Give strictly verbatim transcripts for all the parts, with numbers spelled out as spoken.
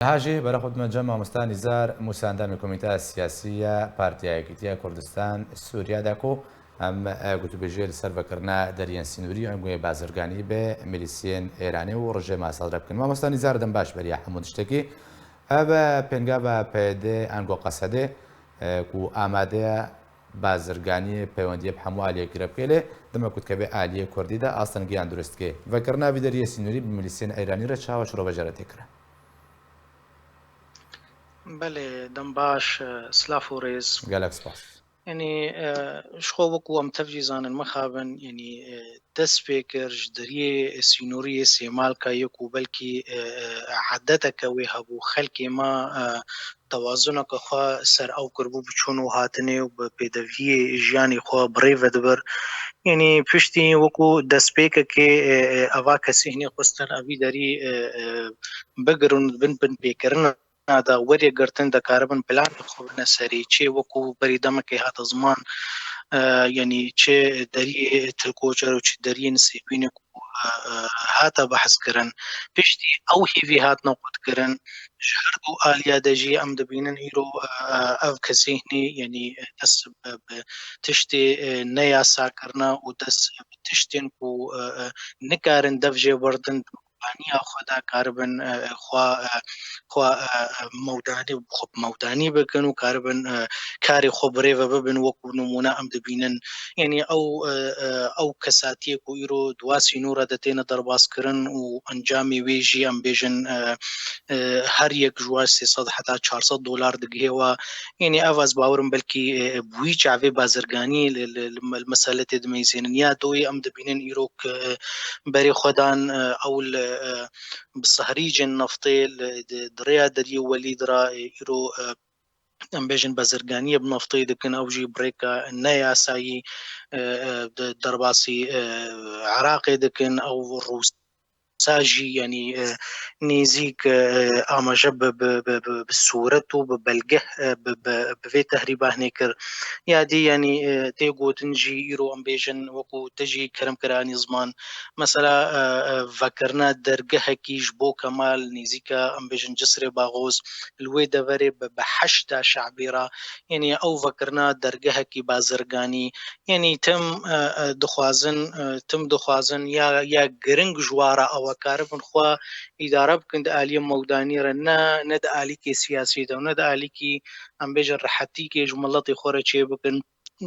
Niha jî berexwe dime cem mamosta Nîzar Mûsa, endamê Komîteya Siyasî ya Partiya Yekîtiya Kurdistan Sûriya de ku em, e, gotûbêjiyê li ser vekirina deriyên sînorî ango yê bazirganî bi milîsiyên Êranî û rejêma Esad re bikin. Mamosta Nîzar, dem baş beriya hemû tiştekî. Ev, e, pêngava P Y D ango Qesedê, e, ku amade ye bazirganiyê peywendiyê bi hemû aliyek re bike, lê dema ku dikeve aliyê Kurdî de astengiyan dirust dike. Vekirina vî deriyê sînorî bi milîsiyên Êranî re çawa şirove jê re tê kirin? Belê, dem baş, e, silav û rêz. Gelek spas. Yanî, e, ji xwe wekû em tev jî zanin mixabin, yanî, e, dest pê kir ji deriyê sînoriyê Sêmalka yê ku belkî, e, e, edeteke wê hebû, xelkê me, e, tewazuneke xwe ser ew kiribû bi çûn û hatinê û bi pêdeviyê jiyanê xwe bi rê ve dibir. Yanî piştî wekû destpêkekê, e, e, eva kesî hinê xwestin evî derî, e, e, bigirin, bin, bin pêkirina de werê girtin, dikaribin planê xwe bine serê. Çê wekû berî demekê hate ziman, e, yanî çi deriyê Tilkoçer û çi deriyê Nisêbînê ku, e, e, hate behs kirin. Piştî ew hêvî hatine qutkirin. Ji her du aliya de jî em dibînin îro, e, e, ev kesê hinî, yanî, e, dest bi, bi tiştê, e, neyasa kirine û dest bi tiştên ku, e, e, nikarin dev jê berdin, bi mewdaniya xwe de karibin, e, e, xwe, e, xwe, e, e, mewdanî, xwe bi mewdanî bikin û karibin, e, karê xwe bi rê ve bibin. Wekû nimûne em dibînin, yanî ew, e, e, ew kesatiyê ku îro di wa sînora de têne derbaskirin û encamê wê jî em bêjin, e, e, her yek ji wa sê sed heta çar sed dolar digihê we. Yanî ev ez bawerim belkî, e, e, bi wî çavê bazirganî li, li, li me-, li mesele tê dimeyzênin. Ya doyê em dibînin îro ku, e, berê xwe dan, e, ew li, e, bi sehrîcên neftê li, di, di rêya deriyê Welîd re, e, îro, e, em bêjin bazirganiyê bi neftê dikin, ew jî bi rêka neyasayî, e, e, di derbasî, e, Iraqê dikin, ew Rûs-, Rûsa jî, yanî, e, nêzîk, e, amaje bi, bi, bi, bi, bi sûret û bi belgeh, e, bi, bi, bi vê tehrîba hinê kir. Ya dî, yanî, e, tê gotin jî îro em bêjin wekû te jî kerem kir anî ziman. Mesela, e, e, vekirina dergehekî ji bo Kemal nêzîka, em bêjin Cisrê Baxoz, li wê deverê bi, bi heşda şebî re, yanî ew vekirina dergehekî bazirganî, yanî tim, e, e, dixwazin, e, tim dixwazin ya, ya giring ji wa re ew e karibin xwe îdare bikin di aliyê mewdanî re, ne, ne di alîkê siyasî de û ne di alîkî, em bêjin, rehetîkê ji miletê xwe re çêbikin.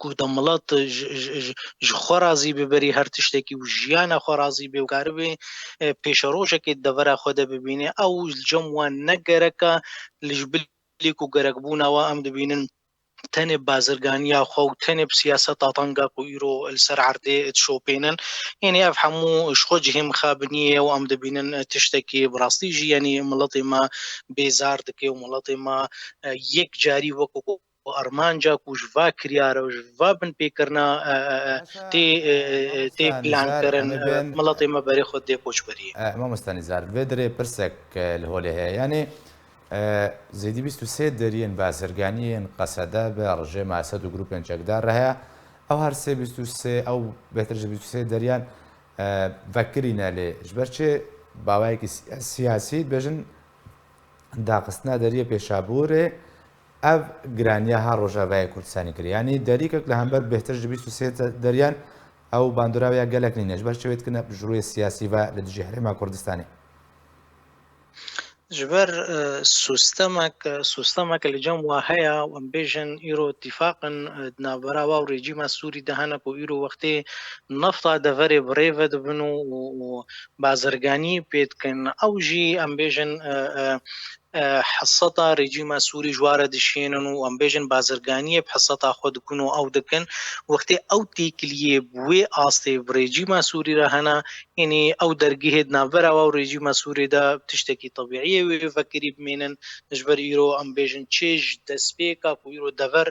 Ku da milet ji, ji, ji, ji xwe razî be berî her tiştekî û jiyana xwe razî be û karibe, e, pêşerojekê di devera xwe de bibîne. Ew li cem wan ne gerek e, li ji bilî ku gerekbûna we em dibînin tenê bazirganiya xwe û tenê bi siyaseta tenga ku îro li ser erdê dişopênin. Yanî ev hemû ji xwe cihê mixabiniyê ye û em dibînin, e, tiştekî bi rastî jî, yanî miletê me bêzar dike û miletê me, e, yek carî wekû ku armanca ku ji va kiryara û ji va binpêkirina, e, e, e, Baş e, tê, e, e, e, tê mamosta Nizar, plankirin, em ê e, bên, miletê me berê xwe dê koçberiyê. E, mamosta Nizar, vê dirê pirsek, e, li holê heye. Yanî, e, zêdî bîst û sê deriyên bazirganî yên Qesede bi rejêma Esed û grûpên çekdar re heye. Ew her sê bîst û sê, ew bêhtir ji bîst û sê deriyan, e, vekirîne lê. Ji ber çi bawayekî si-, siyasî dibêjin, daxistina deriyê Pêşabûrê ev giraniya ha Rojavayê Kurdistanê kiriye. Yanî derîkek li hember bêhtir ji bîst û sê te-, deriyan ew bandora wê ya gelek nîne. Ji ber çi wê dikin ev ji rûyê siyasî ve li dijî Herêma Kurdistanê? Ji ber, e, sistemek, e, sistemek li cem wa heye û em bêjin îro tîfaqin, e, di navbera wa û rejîma Sûrî de hene ku îro wextê nefta deverê bi rê ve dibin û, û, û bazirganî pê dikin. Ew jî em bêjin, e, e, e, heseta rejîma Sûrî ji wa re dişênin û em bêjin bazirganiyê bi heseta xwe dikin û ew dikin. Wextê ew têkiliyê bi wê astê bi rejîma Sûrî re hene, yanî ew dergehê di navbera wa û rejîma Sûrî de tiştekî tebîî ye wê vekirî bimînin. Ji ber îro em bêjin çê ji destpêka ku îro dever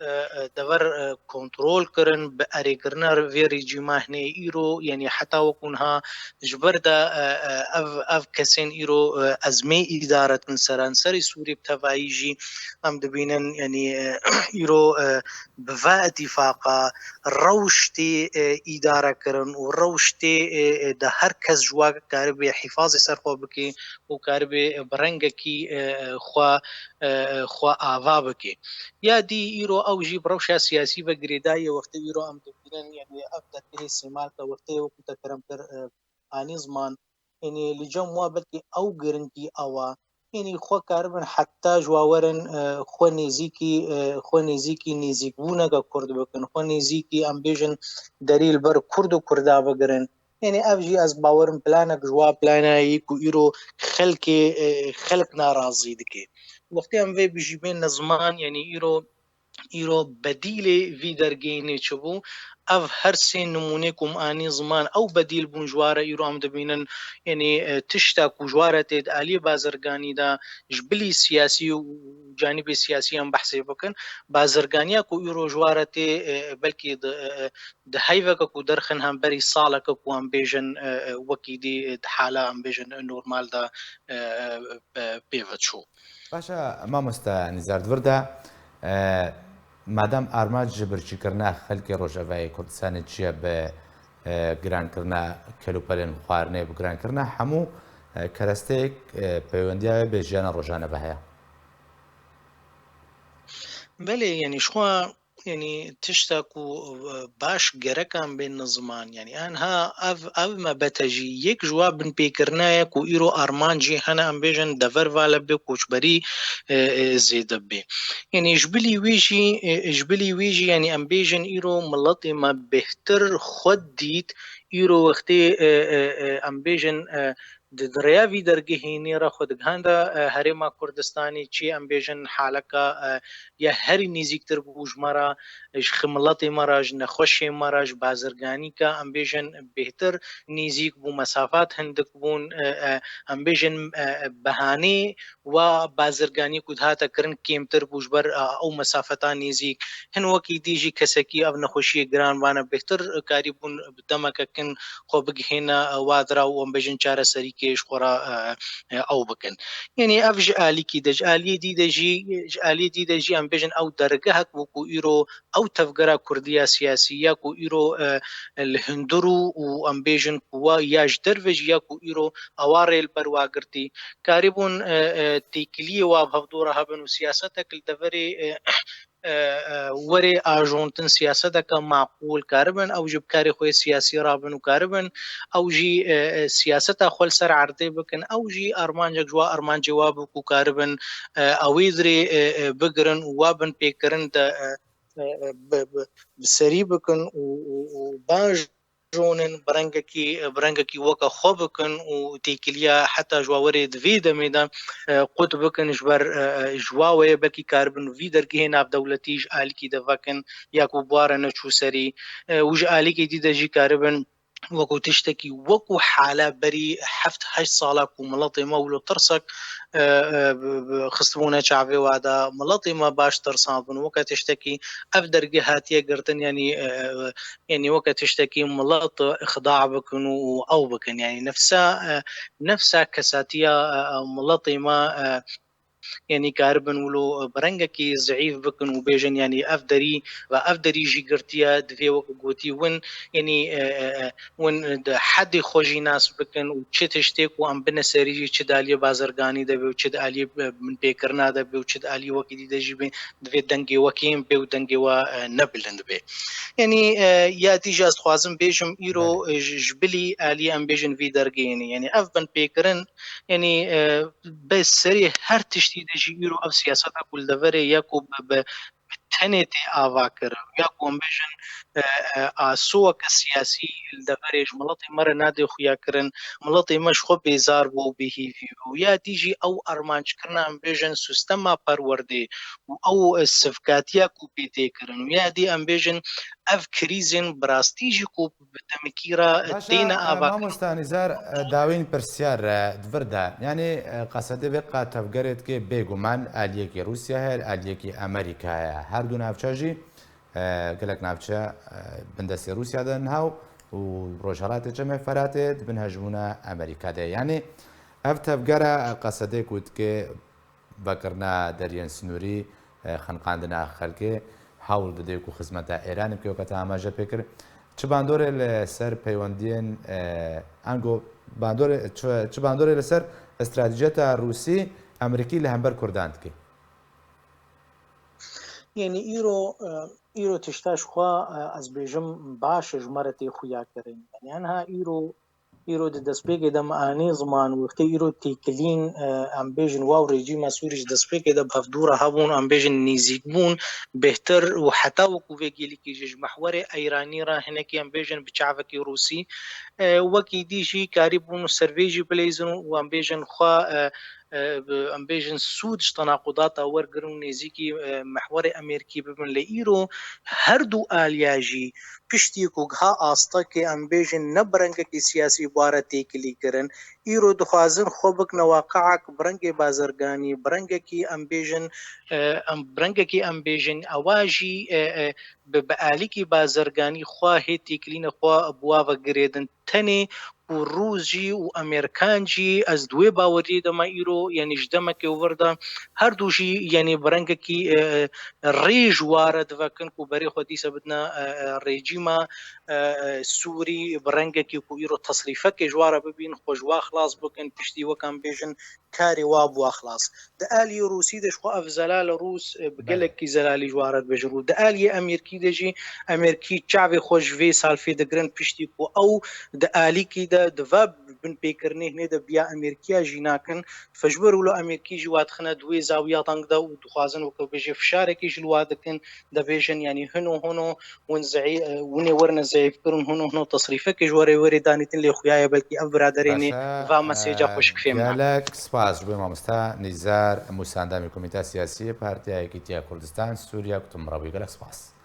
e, e, dever, e, kontrol kirin, bi erêkirina vê rejîma hinê îro, yanî heta wekû niha ji ber de, e, e, ev, ev kesên îro, e, ezmê îdare dikin seranserê Sûrî bi tevayî jî em dibînin, yanî, e, îro, e, bi va îtîfaqa rewştê, e, îdare kirin û rewştê, e, e, de her kes ji wa karibê hîfazê ser xwe bike û karibê, e, bi rengekî, e, e, xwe, e, e, xwe ava bike. Ya dî îro ew jî bi rewşa siyasî ve girêdayî ye. Wextê îro em dibînin, yanî ev dergehê Sêmalka wextê wekû te kerem kir, e, anî ziman, yanî li cem wa belkî ew giringî ew a, yanî xwe karibin heta ji wa werin, e, xwe nêzîkî, e, xwe nêzîkî nêzîkbûneke Kurd bikin, xwe nêzîkî em bêjin derî li ber Kurd û Kurda bigirin. Yanî ev jî ez bawerim planek ji wa planayî ku îro xelkê, e, xelk narazî dike. Wextê em vê bijî bên ziman, yanî îro, îro bedîlê vî dergehê çi bû? Ev her sê nimûnê ku em anî ziman, ew bedîl bûn ji wa re îro em dibînin, yanî, e, tişta ku ji wa re tê di aliyê bazirganî de ji bilî siyasî û canîbê siyasî em behsê bikin. Bazirganiya ku îro ji wa re tê, e, belkî di, e, e, di heyveke ku derxin hemberî saleke ku em bêjin, e, e, wekî dî, e, di hala em bêjin, e, normal de, e, e, e, pê ve çû. Baş e, mamoste Nîzar, di vir de, e, madem armanc ji birçîkirina xelkê Rojavayê Kurdistanê çi ye, bi, e, girankirina kelûpelên xwarinê, bi girankirina hemû, e, keresteyek, e, peywendiya wê bi jiyana rojane ve heye? Belê, yanî ji xwe, yanî tişta ku, e, baş gerek em bêne ziman. Yanî anha ev, ev mebete jî yek ji wa binpêkirina ye ku îro armanc jî hene, em bêjin dever vale bê, koçberî, e, e, zêde bê. Yanî ji bilî wî jî, e, ji bilî wî jî, yanî em bêjin îro miletê me bêhtir xwe dît, îro wextê, e, e, e, em bêjin, e, di, di rêya vî dergehê nê re xwe digihanda, e, Herêma Kurdistanê, çi em bêjin haleka, e, ya herî nêzîktir bû ji me re, ji xi-, miletê me re, ji nexweşê me re, ji bazirganîka, em bêjin bêhtir nêzîk bû, mesafat hindik bûn, e, e, em bêjin, e, e, behanê wa bazirganî ku dihate kirin kêmtir bû ji ber, e, ew mesafeta nêzîk. Hin wekî dî jî kesekî ev nexweşiyê giran vane bêhtir karîbûn bi demeke kin xwe bigihêne, e, wa dira û em bêjin çareserîkê ji xwe re, e, e, ew bikin. Yanî ev ji alîkî de, ji aliyê dî de jî, ji aliyê dî de jî em bêjin ew dergehek bû ku îro ew tevgera kurdî ya siyasî ya ku îro, e, li hundir û, û em bêjin ku wa ya ji derve jî ya ku îro ewa rê li ber wa girtî, karîbûn, e, e, têkiliyê wa bi hevdû re hebin û siyasetek li deverê, e, e, e, werê ajontin siyaseteke maqûl karibin, ew jî bi karê xwe yê siyasî rabin û karibin, ew jî, e, e, siyaseta xwe li ser erdê bikin, ew jî armancek ji wa armancê wa bû ku karibin, e, ewî dirê, e, e, bigirin û wa binpêkirin de, e, e, e, bi, bi, bi serî bikin û, û, û baş jonin bi rengekî, bi rengekî weke xwe bikin û têkiliya heta ji wa werê di vê demê de, e, qut bikin ji ber, e, e, ji wa weye belkî karibin vî dergehê navdewletî ji alîkî de vekin ya ku bi wa re neçû serî, e, û ji alîkê dî de jî karibin wekû tiştekî wekû hala berî heft heşt sala ku miletê me wilo tirsek, e, e, bi, bi, xistibûne çavê wa de, miletê me baş tirsandibûn. Weke tiştekî ev dergeh hatiye girtin, yanî, e, e, yanî weke tiştekî milet ixda bikin û, û ew bikin. Yanî nefsa, e, nefsa kesatiya, e, e, miletê me, e, yanî karibin wilo, e, bi rengekî zeîf bikin û bêjin, yanî ev derî ve ev derî jî girtiye, divê wek gotî win, yanî, e, e, e, win di hedê xwe jî nas bikin û çi tiştê ku em bine serî jî çi di aliyê bazirganî de be û çi di aliyê, e, binpêkirina de be û çi di aliyê wekî dî de jî be, divê dengê we kêm be û dengê we, e, ne bilind be. Yanî, e, ya dî jî ez dixwazim bêjim, îro, Belê. e, ji, ji bilî aliyê em bêjin vî dergehê ne. Yanî ev binpêkirin, yanî, e, bi serê her tiştî de jî îro ev siyaseta ku li deverê ye ku bi, bi, bi tenê tê ava kirin ya ku em bêjin, e, e, asoweke siyasî li deverê ji miletê me re nade xuya kirin, miletê me ji xwe bêzar bû û bêhîvî bû. Ya dî jî ew armanckirina em bêjin sistema perwerdê û ew, e, sivkatiya ku pê tê kirin û ya dî em bêjin ev krîzên bi rastî jî ku bi demekî re Baş e, têne e, ava. Mamosta Nîzar, e, dawîn pirsyar, e, di vir de. Yanî, e, qesedê vê qat tevgerê dike bêguman aliyekî Rûsya heye, aliyekî Amerîka heye. Her du navçe jî, e, gelek navçe, e, bin destê Rûsya de niha û Rojhelatê Çemê Feratê di bin hejmûna Amerîka de ye. Yanî ev tevgera, e, qesedê ku dike vekirina deriyên sinûrî, e, xeniqandina xelkê, hewl dide ku xizmeta Îranê bike weke te amaje pê kir. Çi bandorê li ser peywendiyên, e, ango bandorê, çi, çi bandorê li ser stratejiyeta Rûsî, Amerîkî li hember Kurdan dike? Yanî îro, e, îro tişta ji xwe, e, ez bêjim baş e ji me re tê xuya kirin. Yanî niha îro Îro di destpêkê de me anî ziman, wextê îro têkilîn, e, em bêjin, wa û rejîma Sûrî ji destpêkê de bi hevdû re hebûn, em bêjin nêzîkbûn, bêhtir û heta wekû vê gêlîkî jî ji mehwerê Eyranî re hinekî, em bêjin, bi çavekî Rûsî, e, wekî dî jî karîbûn û ser vê jî bileyzin û em bêjin xwe, e, e, bi, em bêjin, sûd ji tenaqudata wergirin û nêzîkî, e, mehwerê Amerîkî bibin. Lê îro her du aliya jî piştî ku giha astekê, em bêjin, ne bi rengekî siyasî bi wa re têkilî kirin, îro dixwazin xwe bikine waqiek bi rengê bazirganî, bi rengekî, em bêjin, e, em, bi rengekî, em bêjin, ewa jî, e, e, bi, bi alîkî bazirganî xwe hê têkilîna xwe bi wa ve girêdin. Tenê ku Rûs jî û Amerîkan jî, ez di wê baweriyê de me îro, yanî ji demekê û vir de, her du jî, yanî bi rengekî, e, e, rê ji wa re divekin ku berê xwe dîsa bidine, e, e, rejîma, e, e, Sûrî, bi rengekî ku îro tesrîfekê ji wa re bibîn, xwe ji wa xilas bikin, piştî wek em bêjin, karê wa bi wa xilas. Di aliyê Rûsî de ji xwe ev zelal Rûs, e, bi Belê. gelekî zelalî ji wa re dibêjin. Û di aliyê Amerîkî de jî, Amerîkî çavê xwe ji vê salfê digirin, piştî ku ew di alîkî de, di va binpêkirinê hinê de biya Amerîkiya jî nakin. Fe ji ber wilo Amerîkî jî wa dixine di wê zawiya teng de û dixwazin weke bêjê fişarekî ji li wa dikin, dibêjin, yanî hino hino win zehî-, e, winê werine zehîfkirin, hino hino tesrîfekê ji werê werê danîtin, lê xuya ye belkî ev biraderê nê Baş e, va mesêca e, xweşik fêm nakin. Gelek spas ji bo mamosta Nîzar Mûsa, endamê Komîta Siyasî yê Partiya Yekîtiya Kurdistan Sûriya, ku tu min re bûyî. Gelek spas.